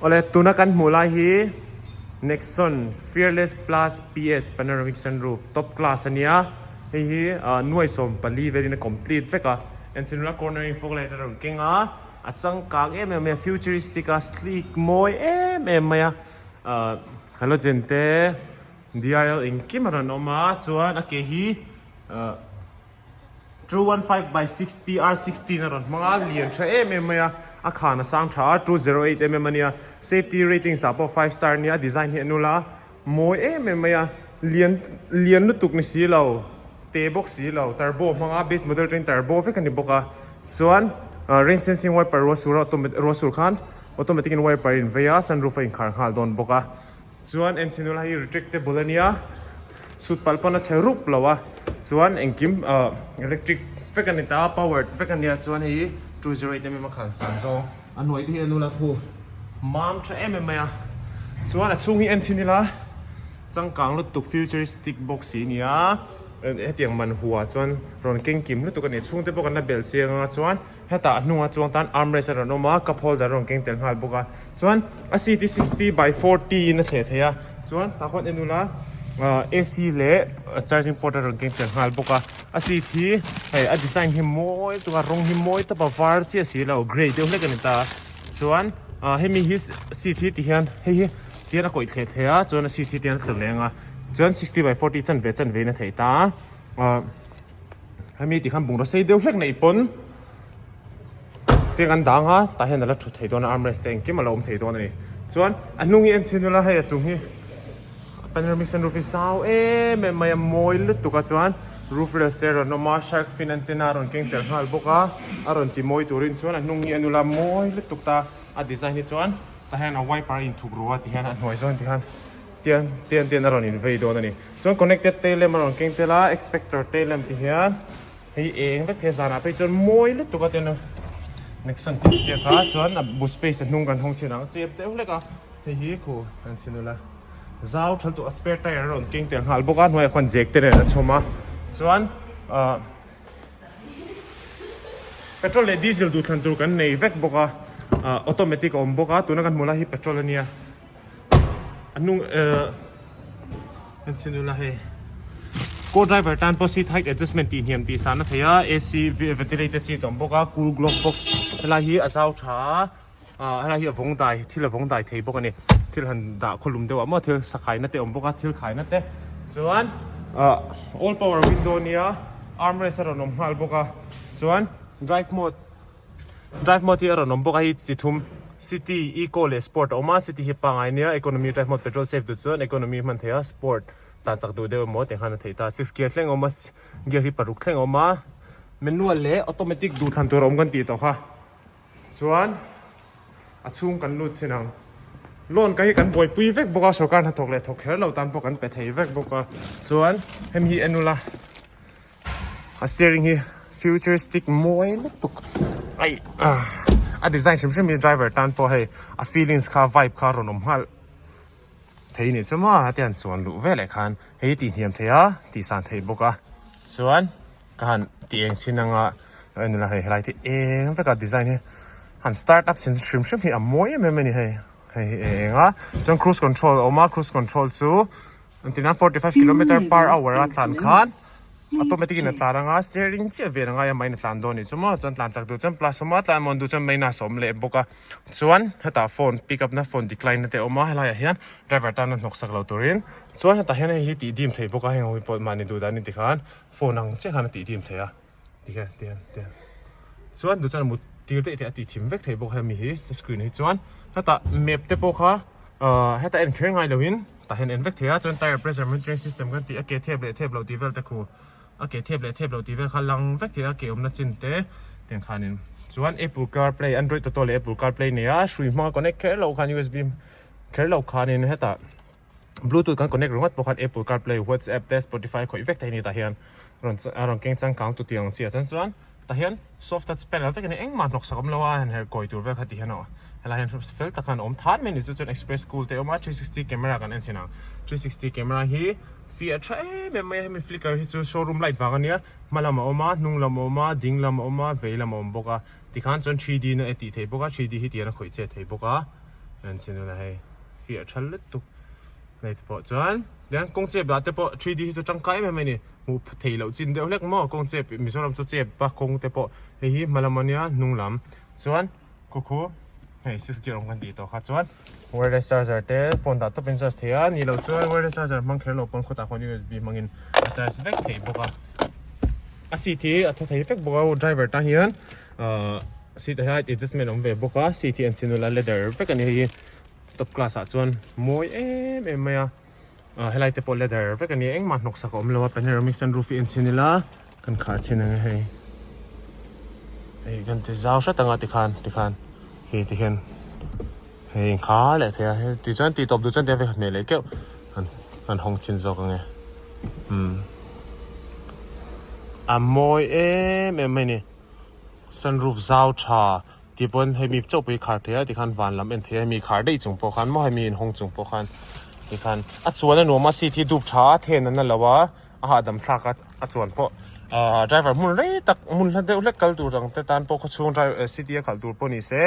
Awle tuna kan hmuh lai hi Nexon Fearless Plus PS Panoramic Sunroof top class ania hei hi nuai 14 velin a complete vek a engchinula cornering fog light a rawn keng a a changkang em em mai a futuristic a sleek mawi em em mai a halogen te DRL engkim a rawn awm a chuan a ke hi 215 by 60 R16 a rawn hmang a, lian tha em em mai a, a khan a sang tha a, 208 mm a nia, safety ratings ah pawh 5 star a nia, a design hi a nula mawi em em mai a, lian lian lutuk ni si lo, te bawk si lo, turbo hmang a, base model atangin turbo vek a ni bawk a, chuan rain sensing wiper ruah sur a ruah sur khan automatic in wiper a invei a, sunroof a inkhar nghal dawn bawk a. Chuan enchhinula hi retractable a nia, sut palh pawn a chhe rup lo a, chuan engkim ah electric vek a ni ta a, powered vek a nia chuan hei 208 mm a khan san zawng a hnuai te hi a nula khu mam tha em em mai a, chuan a chhung hi enchhin ila changkang lutuk futuristic bawk si a nia, hetiang man hua chuan rawn keng kim lutuk a ni, chhungte pawh kan la belh chiang anga chuan. Hetah a hnungah chuang tan armrest a rawn awm a, cup holder a rawn keng tel nghal bawk a. Chuan a seat hi 60 by 40 in a thleh thei a, chuan tah khuan en ula AC leh charging port a rawn keng tel nghal bawk a. A seat hi hei a design hi mawi tuk a, rawng hi mawi tawp a, var chiah si lo, grey deuh hlek a ni ta. Chuan hemi hi seat hi ti hian hei hi ti hian a kawih thleh thei a, chuan a seat hi ti hian a tlu leng a, chuan 60 by 40 chanve chanve in a theih ta a. Hemi tih khan bungraw sei deuh hlek neih pawn tiang an dang a tah hian a la thut thei dawn a armrest te engkim a la awm thei dawn a ni chuan a hnung hi en chhin ula hei a chung hi panoramic sunroof hi zau em em mai a mawi lutuk a chuan roof rails te a rawn awm a shark fin antenna a rawn keng tel nghal bawk a a rawn ti mawi turin chuan a hnung hi en ula mawi lutuk ta a design hi chuan tah hian a wiper a inthup ru a ti hian a hnuai zawn ti hian. Tian tian tian a rawn invei dawn a ni. Chuan connected tail lamp a rawn keng tel a, X factor tail lamp ti hian hei eng vek thei a zanah phei chuan mawi lutuk a tian a Nexon tih ang chiah kha chuan a boot space a hnung kan hawng chhin ang chep deuh hlek a hei hi khu kan chhin ula zau tha lutuk a spare tire a rawn keng tel nghal bawk a hnuaiah khuan jack te nen a chhawm a chuan ah petrol leh diesel duhthlan tur kan nei vek bawk a ah automatic a awm bawk a tuna kan hmuh lai hi petrol a nia. A hnung eh en chhin ula hei co driver tan pawh seat height adjustment tih hniam tih san a thei a AC ventilated seat a awm bawk a cool glove box helai hi a zau tha a ah helai hi a vawng dai thil a vawng dai thei bawk a ni thil han dah khawlum deuh ah maw thil sakhaina te a awm bawk a thil khaina te chuan ah all power window ania armrest a rawn awm nghal bawk a chuan drive mode. Drive mode hi a rawn awm bawk a hei chi thum city, eco leh sport a awm a city hi pangngai ania economy drive mode petrol save duh chuan economy hman theih a sport tan chak duh deuh emaw tih khan a theih ta six gear thleng a awm a gear hi paruk thleng a awm a manual leh automatic duh thlan tur a awm kan tih tawh kha chuan a chhung kan lut chhin ang loan ka hi kan buaipui vek bawk a sorkar hnathawk leh thawk kher lo tan pawh kan pe thei vek bawk a chuan hemi hi en ula. A steering hi futuristic mawi lutuk ai a design hrim hrim hi driver tan pawh hei a feelings kha vibe kha a rawn awm nghal thei ni chu maw heti han chuan luh veleh khan hei tih hniam thei a tih san thei bawk a chuan ka han tih eng chin anga en ila hei helai te eng vek a design hi han start up chin hrim hrim hi a mawi em em a ni hei hei hi eng a chuan cruise control a awm a cruise control chu. Engtin 45 kilometer per hour a tlan khan automatic in a tlan anga steering chiah vel angai a main a tlan dawn anih chu maw chuan tlan chak duh chuan plus awm a tlan muan duh chuan minus a awm leh bawk a chuan hetah phone pick up na phone decline na te a awm a helai ah hian driver tan a hnawk sak lo turin chuan hetah hian hei hi tih dim theih bawk a heng ho hi pawh mahni duh dan in tikhan phone ang chiah khan a tih dim theih a. Tihian tihian tihian chuan duh chuan a mut tir daih theih a tih thim vek theih bawk hemi hi screen hi chuan hetah map te pawh kha ahh hetah en kher ngai loin tah hian en vek thei a chuan tire pressure monitoring system kan tih a ke thep leh thep loh tih vel te khu a ke thep leh thep loh tih vel kha lang vek thei a ke awmna chin te tiang khanin chuan apple carplay android auto leh apple carplay nei a hrui hmanga connect kher loh khan usb kher loh khanin hetah. Bluetooth kan connect ringawt pawh khan Apple CarPlay, WhatsApp te Spotify khawih vek thei a ni tah hian rawn a rawn keng changkang tu tiang chiah chuan chuan tah hian soft touch panel vek a ni engmah hnawksak awm lo a han herh kawi tur vel kha ti hian aw helai hian fel tak khan a awm than mai a ni chu chuan express cool te a awm a 360 camera kan en chhin ang 360 camera hi fiah tha em em mai a hemi flicker hi chu showroom light vang a nia hma lam a awm a hnung lam a awm a ding lam a awm a vei lam a awm bawk a tikhan chuan 3D na e tih theih bawk a 3D hi tihian a khawih chet thei bawk a. En chhin ula hei fiah tha lutuk hei te pawh chuan tian kawng chep lah te pawh 3D hi chu tangkai em em a ni hmuh theih loh chin deuh hlek maw kawng chep Mizoram chu chep a kawng te pawh hei hi hma lam ania hnung lam chuan khu khu hei six gear awm kan tih tawh kha chuan wireless charger te phone dah tawp in charge thei a ni loh chuan wireless charger hmang kher loh pawn khawtah khuan U_S_B hmangin a charge vek thei bawk a a seat hi a tha thei vek bawk a driver tan hian ahh seat ah hian adjustment a awm ve bawk a seat hi an chin ula leather vek a ni hei hi top class ah chuan mawi em em mai a ah helai te pawh leather vek a ni a engmah hnawksak a awm lo a panoramic sunroof hi en chhin ila kan khar chhin ang e hei hei kan ti zau hret ang a tikhan tikhan hei tikhian hei inkhar leh thei a hei tichuan tih tawp duh chuan tiang vek hmeh leh keuh an an hawng chhin zawk ang e umm a mawi em em mai a ni. Sunroof zau tha tih pawn hei mi chauh pawh hi khar thei a tikhan van lam en thei a mi khar daih chung pawh khan maw hei mi inhawng chung pawh khan tikhan a chuan a nuam a seat hi dup tha a then an la lo a a hahdam thlak a a chuan pawh ahh driver hmun rei tak hmun hla deuh hlek kal tur ang te tan pawh khawchhung driver city a khalh tur pawh ni se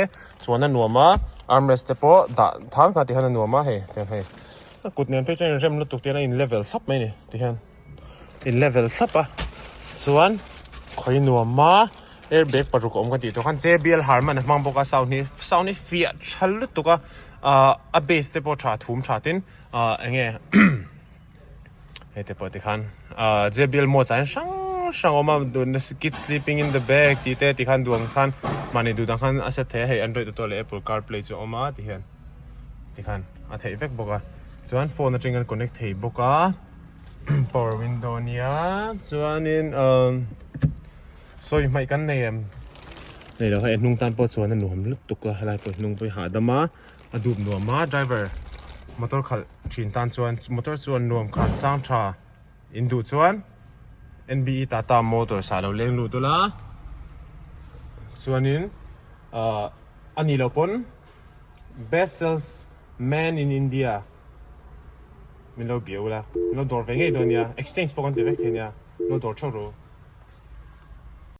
chuan a nuam a armrest te pawh dah thang kha tikhan a nuam a hei tiang hei a kut nen phei chuan inrem lutuk te hian a in level thlap mai a ni tihian. In level thlap a chuan khawi nuam a airbag paruk a awm kan tih tawh khan J_B_L Harman a hmang bawk a sound hi sound hi fiah tha lutuk a ahh a base te pawh tha thum tha tin ahh eng nge hei te pawh tikhan ahh J_B_L modes ah hian hrang hrang a awm a kids sleeping in the bag tih te tikhan duh ang khan mahni duh dang khan a set thei a hei android auto leh apple carplay chu a awm a tihian tikhan a theih vek bawk a chuan phone atangin an connect thei bawk a. Power window ania chuanin umm sawi hmaih kan nei em nei lo hei a hnung tan pawh chuan a nuam lutuk a helai pawh hnung pawh hi hahdam a a dup nuam a driver motor khalh thin tan chuan motor chuan nuam khan sang tha in duh chuan N_B_E Tata Motors ah lo leng lut ula chuanin ahh a nih loh pawn best sales man in India. Min lo bia ula, min lo dawr ve ngei dawn nia, exchange pawh kan ti vek thei nia, min lo dawr theuh ru.